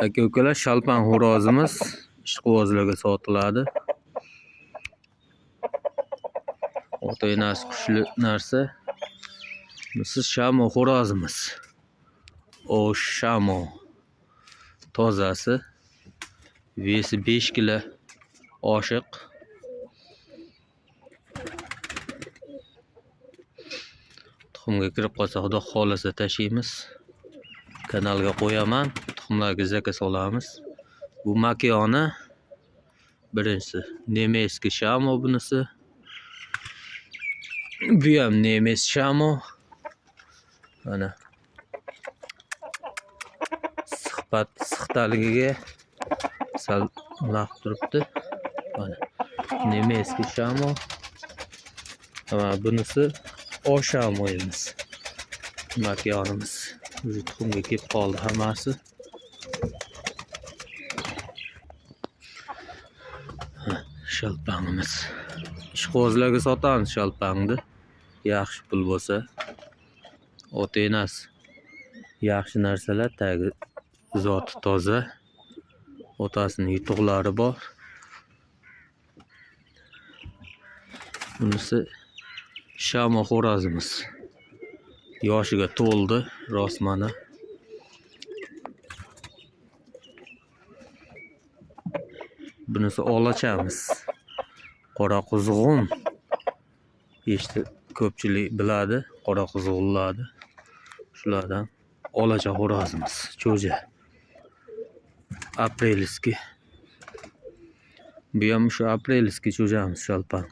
Aka-ukalar, shalpan xo'rozimiz ishqibozlarga sotiladi. Ota-enasi kuchli narsa. Bunisi shamo xo'rozimiz. O shamo tozasi. Vesi 5 kilo oshiq. Tuxumga kirib qolsa xudo xolasa tashlaymiz. Kanalga qo'yaman. Tuxumlarga zaka solamiz. Bu makiyona birinchisi nemeski shamo bunisi. Bu ham nemes shamo. Mana sixpat sixtaligiga sal laq turibdi. Mana nemeski shamo. Mana bunisi oshamoyimiz. Makiyonimiz. O'zi tuxumga kelib qoldi hammasi. Shalpangimiz. Ishqibozlarga sotamiz shalpangni. Yaxshi pul bo'lsa. Ota-enasi yaxshi narsalar, tagi zoti toza. Otasining yutuqlari bor. Bunisi shamo xo'rozimiz. Yoshiga to'ldi, rost mana. Bunisi olachamiz. Qora quzg'un. Eshitib ko'pchilik biladi, qora quzg'unlarni. Shulardan olacha xo'rozimiz, cho'ja. Aprelskiy. Bu ham shu aprelskiy cho'jamiz, shalpan.